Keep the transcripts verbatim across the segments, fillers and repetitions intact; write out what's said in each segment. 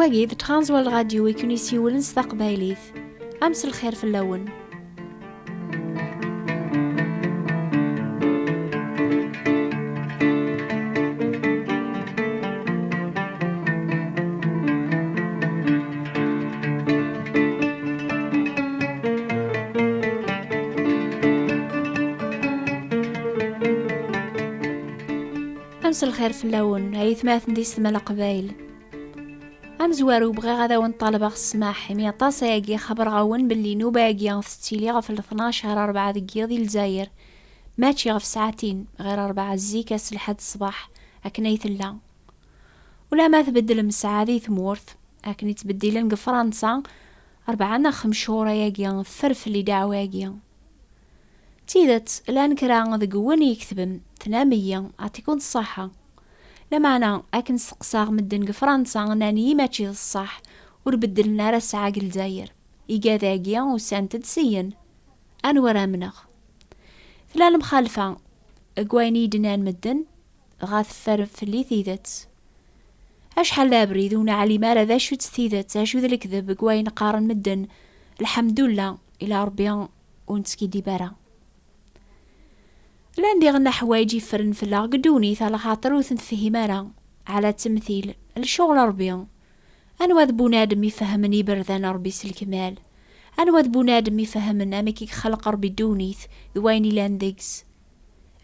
Wagi d Transworld Radio i ken-isiwlen s taqbaylit. Am s lxir fell-awen. Am s lxir fell-awen, ay atmaten di s tma Leqbayel. Amezwaru, bɣiɣ ad awen-ṭalbeɣ ssmaḥ, imi aṭas ayagi xabreɣ-awen belli nnuba-agi tettili ɣef le tnac ar rebɛa deg yiḍ i Lezzayer, mačči ɣef ssaɛtin, ɣir rebɛa zik ass lḥedd ṣṣbeḥ, akken ay tella. Ulamma tbeddlem ssaɛa di tmurt, akken i ttbeddilen deg Fransa, rebɛa neɣ xemc cchur ayagi, ffer fell-i ddeɛwa-agi. D tidet, llan kra deg-wen i iketben, tennam-iyi, ɛṭikum ṣṣaḥa. Lameɛna, akken steqsaɣ medden deg Fransa, nnan-iyi mačči d ṣṣeḥ, ur beddlen ara ssaɛa deg Lezzayer. Igad-agi usan-d syen. Anwa ara amneɣ? Tella lemxalfa deg wayen i yi-d-nnan medden, dɣa teffer fell-i tidet. Acḥal d abrid ur neɛlim ara d acu-tt tidet, acu d lekdeb deg wayen qqaren medden, lḥemdullah, ila Ṛebbi ur nettkiddib ara. Llan diɣen leḥwayeǧ yeffren fell-aɣ deg ddunit, ala xaṭer ur ten-tefhim ara. Ɛla ttemtil, lecɣel Ṛebbi. Anwa d bunadem ifehmen iberdan Ṛebbi s lekmal? Anwa d bunadem ifehmen amek i ixleq Ṛebbi ddunit d wayen ilan deg-s?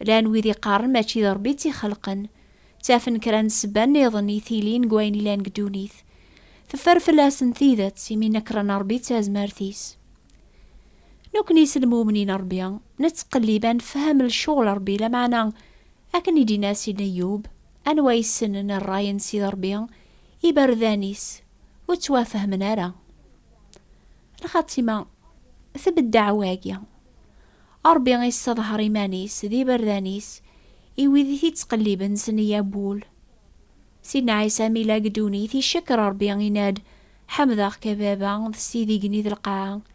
Llan wid iqqaren mačči d Ṛebbi i tt-ixelqen, ttafen kra n ssebba nniḍen i tilin deg wayen ilan deg ddunit. Teffer fell-asen tidet, imi nekren Ṛebbi d tazmert-is. Nekkni s lmumnin n Ṛebbi, nettqellib ad nefhem lecɣel Ṛebbi, lameɛna, akken i d-yenna Sidna Yub, anwa yessnen ṛṛay n Sidi Ṛebbi, iberdan-is ur ttwafehmen ara. Lxatima, tbedd ddeɛwa-agi. Ṛebbi isseḍher iman-is d iberdan-is i wid i t-ittqelliben s nneyya n wul. Sidna Ɛisa mi yella deg ddunit, icekkeṛ Ṛebbi, yenna-d: "Ḥemdeɣ-k a Baba, d Sidi igenni d lqaɛa,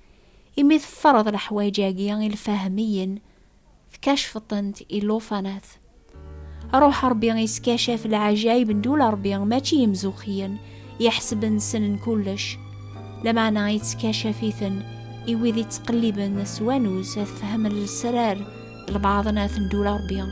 imi teffreḍ leḥwayeǧ-agi i lfahmiyen, tkacfeḍ-tent i llufanat." Ṛuḥ Ṛebbi iskacaf leɛjayeb n ddula Ṛebbi, mačči imzuxiyen yeḥsben ssnen kullec, lameɛna ittkacaf-iten i wid ittqelliben s wanuz ad fehmen lesrar d lbaḍnat n ddula Ṛebbi.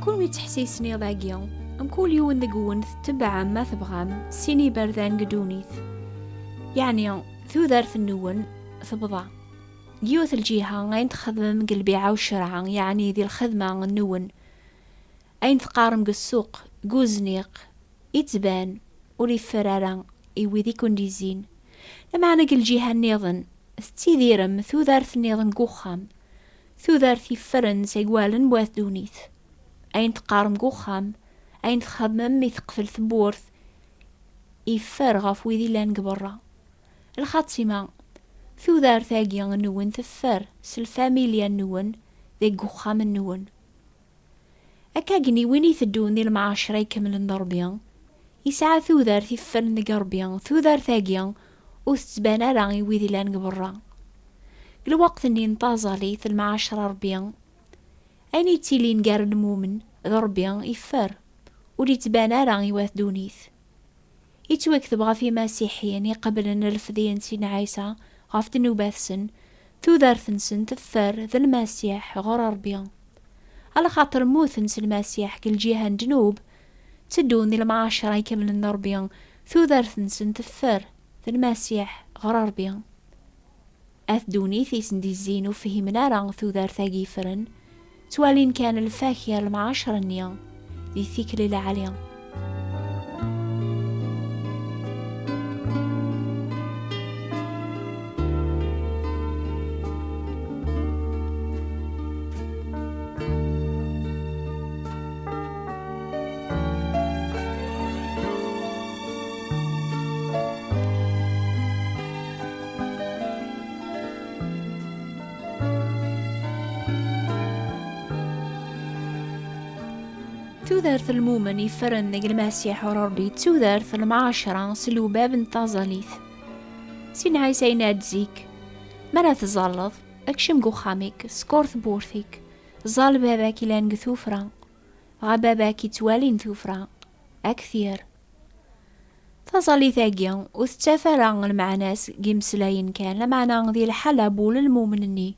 Kunwi ttḥessisen iḍ-agi, mkul yiwen deg-wen tetbeɛem ma tebɣam sin iberdan deg ddunit. Yeɛni, tudert-nwen tebḍa. Deg yiwet lǧiha, ayen txedmem deg lbiɛa u ccreɛ, yeɛni di lxedma-nwen, ayen teqqarem deg ssuq, deg uzniq, ittban ur iffer ara i wid i ken-d-izzin. Lameɛna deg lǧiha nniḍen, tettidirem tudert nniḍen deg uxxam, tudert iffren seg wallen n wat ddunit. Ayen teqqarem deg uxxam, ayen txedmem mi teqfel tewwurt, iffer ɣef wid illan deg berra. Lxatima, tudert-agi nwen teffer s lfamilya-nwen deg uxxam-nwen. Akkagni win iteddun di lemɛacra ikemlen d Ṛebbi, yesɛa tudert iffren deg Ṛebbi, tudert-agi ur tettban ara i wid illan deg berra. Deg lweqt-nni n taẓallit, lemɛacra Ṛebbi, ayen yettilin gar lmumen d Ṛebbi iffer, ur yettban ara i wat ddunit. Yettwakteb ɣef imasiḥiyen iqeblen lefdi n Sidna Ɛisa ɣef ddnubat-sen, tudert-nsen teffer d Lmasiḥ ɣur Ṛebbi. Alaxaṭer mmuten s Lmasiḥ deg lǧiha n ddnub, tteddun di lemɛacra ikemlen n Ṛebbi, tudert-nsen teffer d Lmasiḥ ɣur Ṛebbi. At ddunit i sen-d-izzin ur fhimen ara tudert-agi yeffren, ttwalin kan lfakya n lemɛacra-nni di tikli lɛali. Tudert n lmumen yeffren deg Lmasiḥ ur Ṛebbi d tudert n lemɛacra s lubab n taẓallit. Sin Ɛisa yenna-d zik: "Mi ara tẓalleḍ, kcem deg uxxam-ik, skur tewwurt-ik, ẓẓal baba-k ilan deg tuffra, dɣa baba-k ittwalin tuffra, ad k-t-yerr." Taẓallit-agi ur tettaf ara lmeɛna-s deg imeslayen kan, lameɛna di lḥala n wul n lmumen-nni.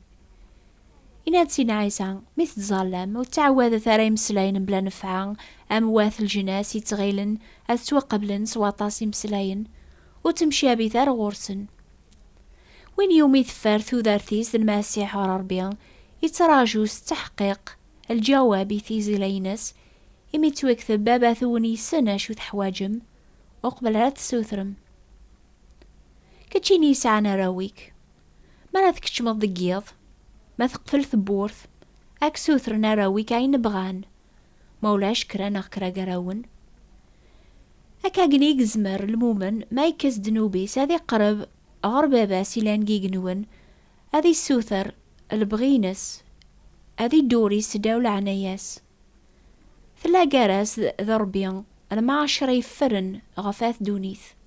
Yenna-d Sidna Ɛisa: "Mi tettẓallam, ur ttɛawadet ara imeslayen mebla nnfeɛ am wat leǧnas yettɣilen ad ttwaqeblen s waṭas imeslayen, ur ttemcabit ara ɣur-sen." Win iwumi teffer tudert-is d Lmasiḥ ur Ṛebbi, yettraǧu s tteḥqiq lǧawab i tizla-ines, imi yettwakteb: "Baba-twen yessen acu teḥwaǧem uqbel ara tessutrem." Keččini yesɛan arraw-ik, mi ara tkeččmeḍ deg yiḍ, ma teqfel tewwurt, ad k-sutren arraw-ik ayen bɣan, ma ulac kra neɣ kra gar-awen. Akkagni i yezmer lmumen, ma yekkes ddnub-is, ad iqreb ɣer Baba-s ilan deg igenwen, ad issuter lebɣi-ines, ad idduri seddaw leɛnaya-s. Tella gar-as d, d Ṛebbi lemɛacra yeffren ɣef at ddunit.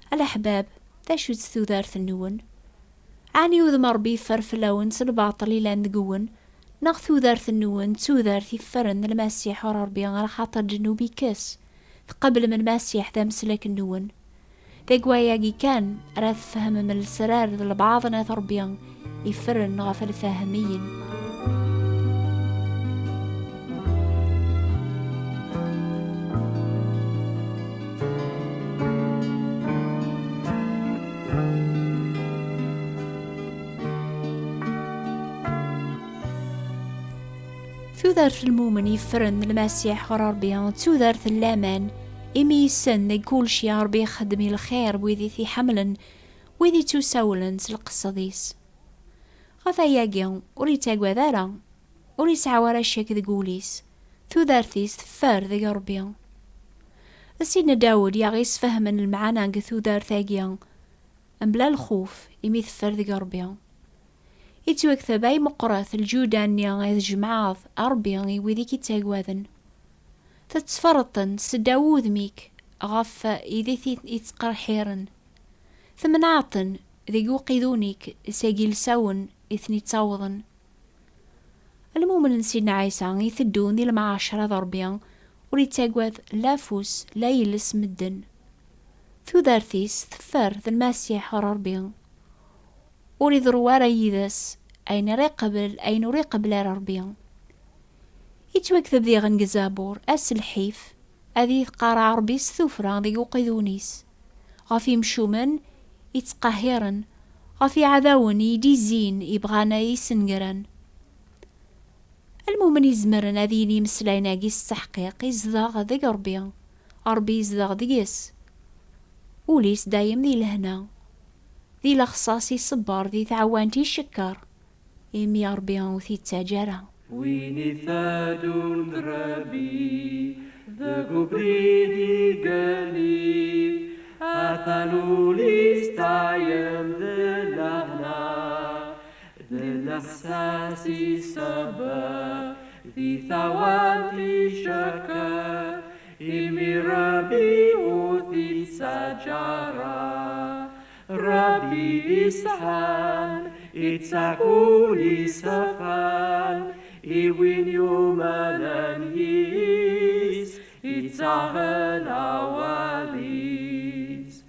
A leḥbab, d acu-tt tudert-nwen? Ɛni udem Ṛebbi yeffer fell-awen s lbaṭel ilan deg-wen, neɣ tudert-nwen d tudert yeffren d Lmasiḥ ur Ṛebbi, ar xaṭer ddnub ikkes? Tqeblem Lmasiḥ d ameslak-nwen? Deg wayagi kan ara tfehmem lesrar d lbaḍna n Ṛebbi iffren ɣef lfahmiyin. Tudert n lmumen yeffren Lmasiḥ ɣer Ṛebbi d tudert n laman, imi yessen deg kulci Ṛebbi ixeddem i lxir n wid i t-iḥemmlen, wid ittusawlen s lqesd-is. Ɣef ayagi, ur yettagad ara, ur yesɛi ara ccek deg wul-is, tudert-is teffer deg Ṛebbi. D Sidna Dawed i aɣ-isfehmen lmeɛna deg tudert-agi, mebla lxuf, imi teffer deg Ṛebbi. Ittwakteb ay meqqret lǧuda-nni i tjemɛeḍ a Ṛebbi i wid i k-ittagaden. Tettferreḍ-ten seddaw wudem-ik ɣef id i t-ittqerḥiren. Temneɛḍ-ten deg uqidun-ik seg ilsawen i ten-ittawḍen. Lmumen n Sidna Ɛisa iteddun di lemɛacra d Ṛebbi, ur ittagad la afus la iles medden. Tudert-is teffer d Lmasiḥ ɣer Ṛebbi. Ur iḍerru ara yid-s ayen ara iqabel ayen ur iqebbel ara Ṛebbi. Ittwakteb diɣen deg Zabur: "Ass lḥif, ad iyi-teqqar Ṛebbi s tuffra deg uqidun-is, ɣef imcumen ittqahiren, ɣef iɛdawen i d-izzin ibɣan ad iyi-snegren." Lmumen izemren ad yini imeslayen-agi s tteḥqiq: izdeɣ deg Ṛebbi, Ṛebbi izdeɣ deg-s. Ul-is dayem di lehna, di lexṣaṣ iṣebber, di tɛewwant icekker, imi Ṛebbi ur t-ittaǧǧa ara. Win iteddun d Ṛebbi deg ubrid igenni, atan ul-is dayem d lehna, d lexṣaṣ iṣebber, di tɛewwant icekker, imi Ṛebbi ur t-ittaǧǧa ara. Ṛebbi iṣeḥḥan, ittak ul iṣefan i win yumnen yis, ittaɣen awal-is.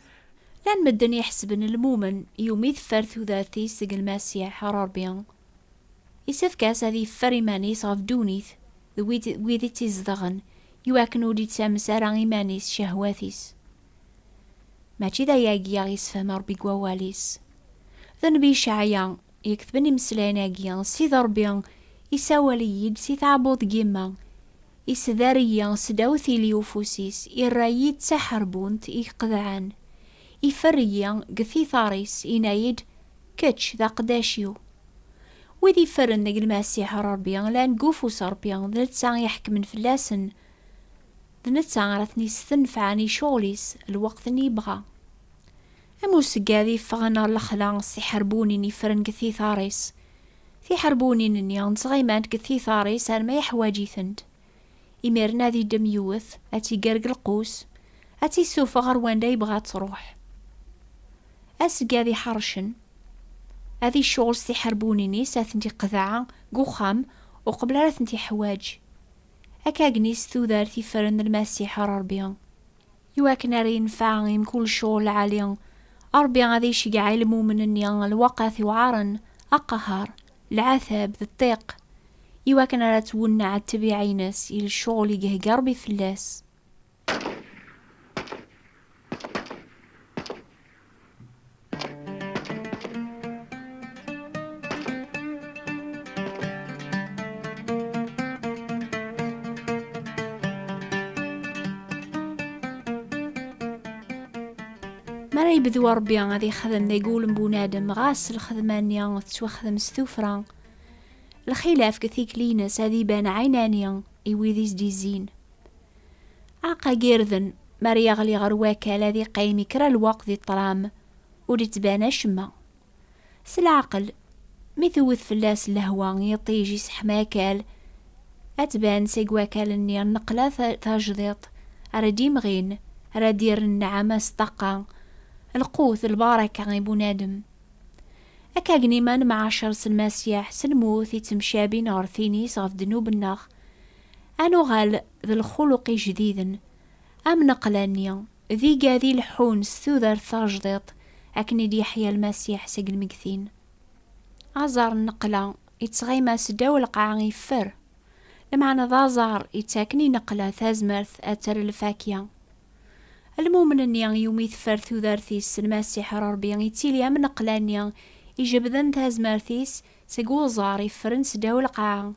Llan medden iḥesben lmumen iwumi teffer tudert-is deg Lmasiḥ ɣer Ṛebbi, isefk-as ad yeffer iman-is ɣef ddunit d wid, wid i tt-izedɣen, iwakken ur d-ittames ara iman-is ccehwat-is. Mačči d ayagi i aɣ-yessefhem Ṛebbi deg wawal-is. D Nnbi Icɛaya i iketben imeslayen-agi: "Sidi Ṛebbi isawal-iyi-d si tɛebbuḍt n yemma, isdar-iyi seddaw tili ufus-is, irra-yi d taḥerbunt i iqedɛen, ifer-iyi deg tiṭar-is, yenna-yi-d: Kečč d aqeddac-iw." Wid iferren deg Lmasiḥ ɣer Ṛebbi llan deg ufus n Ṛebbi, d netta i iḥekmen fell-asen, d netta ara ten-istenfɛen i ccɣel-is lweqt-nni yebɣa. Am useggad yeffɣen ɣer lexla s tiḥerbunin yeffren deg tiṭar-is. Tiḥerbunin-nni ttɣimant deg tiṭar-is arma yeḥwaǧ-itent. Imiren ad iddem yiwet, ad tt-iger deg lqus, ad tt-issufeɣ ɣer wanda yebɣa ad truḥ. Asegga ad iḥercen, ad icɣel s tiḥerbunin-is, ad tent-iqḍeɛ deg uxxam uqbel ara tent-iḥwaǧ. Akka agni s tudert iffren Lmasiḥ ɣer Ṛebbi, iwakken ara yenfeɛ i mkul ccɣel lɛali. Ṛebbi ad iceggeɛ i lmumen-nni lwaqat iweɛṛen, aqehher, lɛatab d ṭṭiq, iwakken ara twenneɛ ttabiɛ-ines i lecɣel i ihegga Ṛebbi fell-as. Mi ara yebdu Ṛebbi ad ixdem deg wul n bunadem, ɣas lxedma-nni tettwaxdem s tuffra, lxilaf deg tikli-ines ad iban ɛinani i wid i s-d-izzin. Aɛeqqa n yirden, mi ara yeɣli ɣer wakal, ad iqqim i kra lweqt di ṭṭlam, ur d-ittban acemma. S leɛqel, mi tewwet fell-as lehwa, iṭij iseḥma akal, ad tban seg wakal-nni nneqla ta-, tajdiṭ, ara d-imɣin, ara d-irren nneɛma s ṭṭaqa, lqut, lbaraka i bunadem. Akka agni ma nemɛacer s Lmasiḥ, s lmut ittemcabin ɣer tin-is ɣef ddnub-nneɣ, ad nuɣal d lxuluq ijdiden, am nneqla-nni, d igad ileḥḥun s tudert tajdiṭ, akken i d-yeḥya Lmasiḥ seg lmegtin. Aẓar n nneqla ittɣima seddaw lqaɛa iffer. Lameɛna d aẓar ittaken i nneqla tazmert ad terr lfakya. Lmumen-nni iwumi teffer tudert-is s Lmasiḥ ɣer Ṛebbi, ittili am nneqla-nni ijebden tazmert-is seg uẓar iffren seddaw lqaɛa.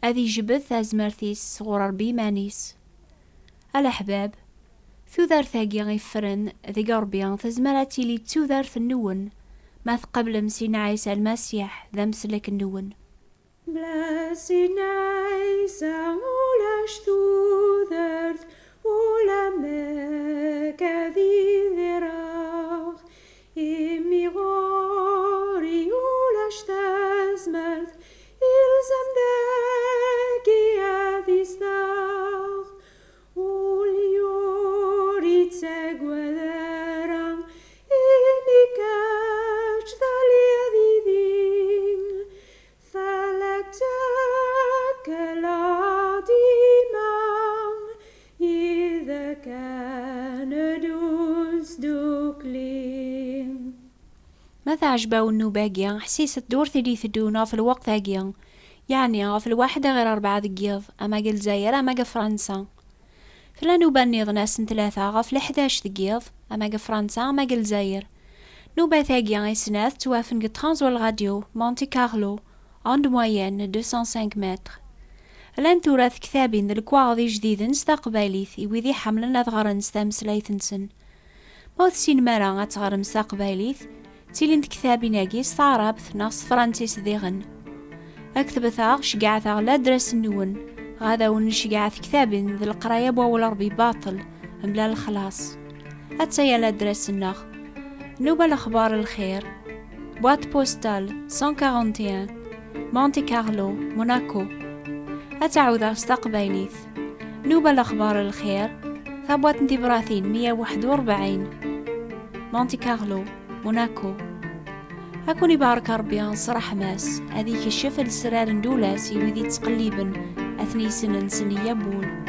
Ad ijbed tazmert-is sɣur Ṛebbi iman-is. A leḥbab, tudert-agi iffren deg Ṛebbi tezmer ad tili d tudert-nwen, ma tqeblem Sidna Ɛisa Lmasiḥ d ameslak-nwen. Bla Sidna Ɛisa ulac tudert, ulamek ad idireɣ. Imi ɣur-i ulac tazmert, ilzem dagi ad izdeɣ. Ul ur ittagad ara, imi kečč telliḍ yid-i. Fell-ak ttekleɣ dima, yid-k ad nedun sdukli. Ma teɛjeb-awen nnuba-agi, ḥsiset-d ur tili teddun ɣef lweqt-agi, yeɛni ɣef lwaḥda ɣir rebɛa deg yiḍ, ama deg Lezzayer, ama deg Fransa. Tella nnuba nniḍen ass n tlata ɣef leḥdac deg yiḍ, ama deg Fransa, ama deg Lezzayer. Nnubat-agi i snat ttwafen deg Transworld Radio, Monte Carlo, onde moyenne deux cent cinq mètres. Llan tura tektabin d lekwaɣeḍ ijdiden s taqbaylit i wid iḥemmlen ad ɣren s tameslayt-nsen. Ma ur tessinem ara ad teɣrem s taqbaylit, ttilin tektabin-agi s taɛrabt neɣ s tefransist diɣen. Ketbet-aɣ, ceggɛet-aɣ ladres-nwen, ɣad awen-nceggeɛ tektabin d leqraya n wawal Ṛebbi baṭel, mebla lexlaṣ. Attaya ladres-nneɣ. Nnuba Lexbar Lxir, boîte postale cent quarante et un, Monte Carlo, Monaco. Ad tt-ɛawdeɣ s taqbaylit. Nnuba Lexbar Lxir, tabwaṭ n tibratin meyya u waḥed u rebɛin, Monte Carlo, Monaco. Ad ken-ibarek Ṛebbi s ṛṛeḥma-s, ad ikeccef lesrar n ddula-s i wid yettqelliben ad ten-yessnen s nneyya n wul.